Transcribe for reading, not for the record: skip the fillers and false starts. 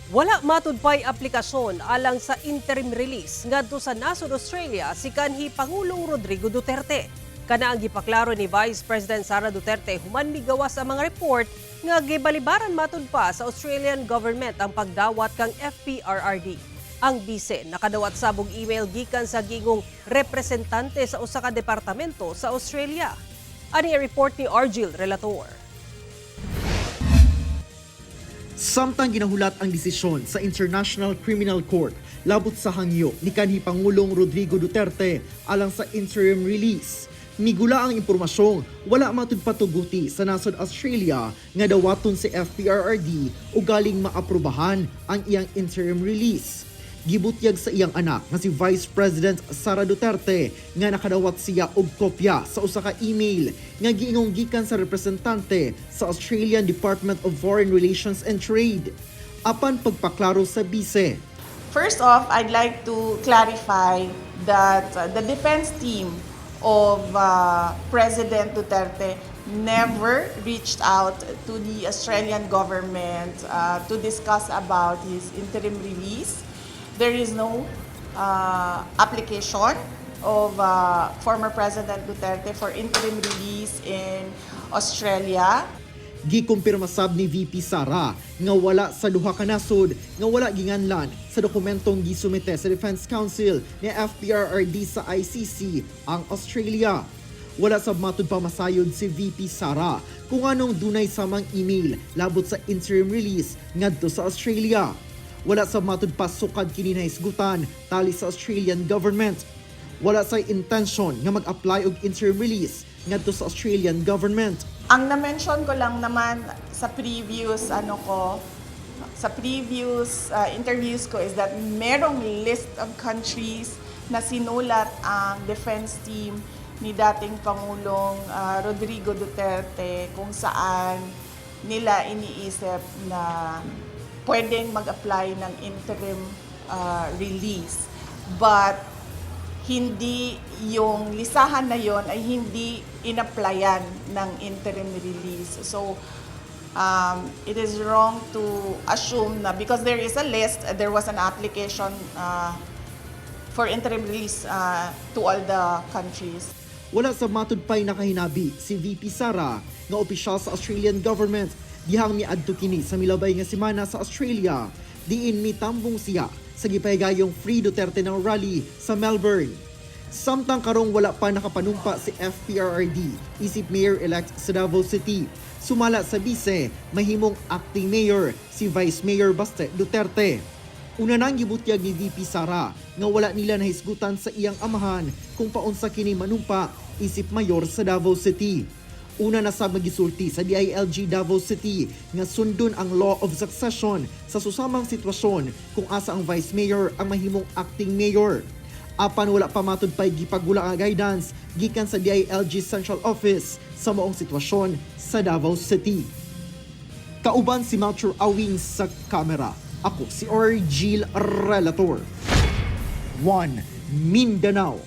Wala matud pa'y aplikasyon alang sa interim release ngadto sa nasod Australia si kanhi Pangulong Rodrigo Duterte. Kana ang gipaklaro ni Vice President Sara Duterte human migawas ang mga report nga gibalibaran matud pa sa Australian government ang pagdawat kang FPRRD. Ang bise nakadawat sab og email gikan sa giingong representante sa usa ka departamento sa Australia. Ani ang report ni Argil Relator. Samtang ginahulat ang desisyon sa International Criminal Court labot sa hangyo ni kanhi Pangulong Rodrigo Duterte alang sa interim release, migula ang impormasyong wala matud patuguti sa nasod Australia nga dawaton si FPRRD o galing maaprubahan ang iyang interim release. Gibutyag sa iyang anak nga si Vice President Sara Duterte nga nakadawat siya og kopya sa usa ka email nga giingong gikan sa representante sa Australian Department of Foreign Relations and Trade. Apan pagpaklaro sa bise, First off, I'd like to clarify that the defense team of President Duterte never reached out to the Australian government to discuss about his interim release. There is no application of former President Duterte for interim release in Australia. Gikumpirma sab ni VP Sara nga wala sa duha ka nasod nga wala ginganlan sa dokumentong gisumite sa Defense Counsel ni FPRRD sa ICC ang Australia. Wala sab matud pa masayod si VP Sara kung anong dunay samang email labot sa interim release ngadto sa Australia. Wala sab matud pa sukad kini nahisgutan tali sa Australian government. Wala say intention nga mag-apply og interim release ngadto sa Australian government. Ang na-mention ko lang naman sa previous ano ko, sa previous interviews ko is that merong list of countries na sinulat ang defense team ni dating Pangulong Rodrigo Duterte kung saan nila iniisip na pwedeng mag-apply ng interim release. But hindi yung listahan na yon ay hindi inaplayan ng interim release. So, it is wrong to assume na because there is a list, there was an application for interim release to all the countries. Wala sa matud pa'y nakahinabi si VP Sara nga opisyal sa Australian government dihang miadto kini sa milabay nga semana sa Australia, diin mitambong siya sa gipahigayong Free Duterte Now rally sa Melbourne. Samtang karong wala pa nakapanumpa si FPRRD isip mayor-elect sa Davao City. Sumala sa bise, mahimong acting mayor si Vice Mayor Baste Duterte. Una nang gibutyag ni VP Sara nga wala nila nahisgutan sa iyang amahan kung paunsa kini manumpa isip mayor sa Davao City. Una na sab magisulti sa DILG Davao City nga sundon ang law of succession sa susamang sitwasyon kung asa ang vice mayor ang mahimong acting mayor. Apan wala pa matud pa'y gipagula nga guidance gikan sa DILG Central Office sa maong sitwasyon sa Davao City. Kauban si Melchor Awing sa kamera. Ako si Orgil Relator. 1 Mindanao.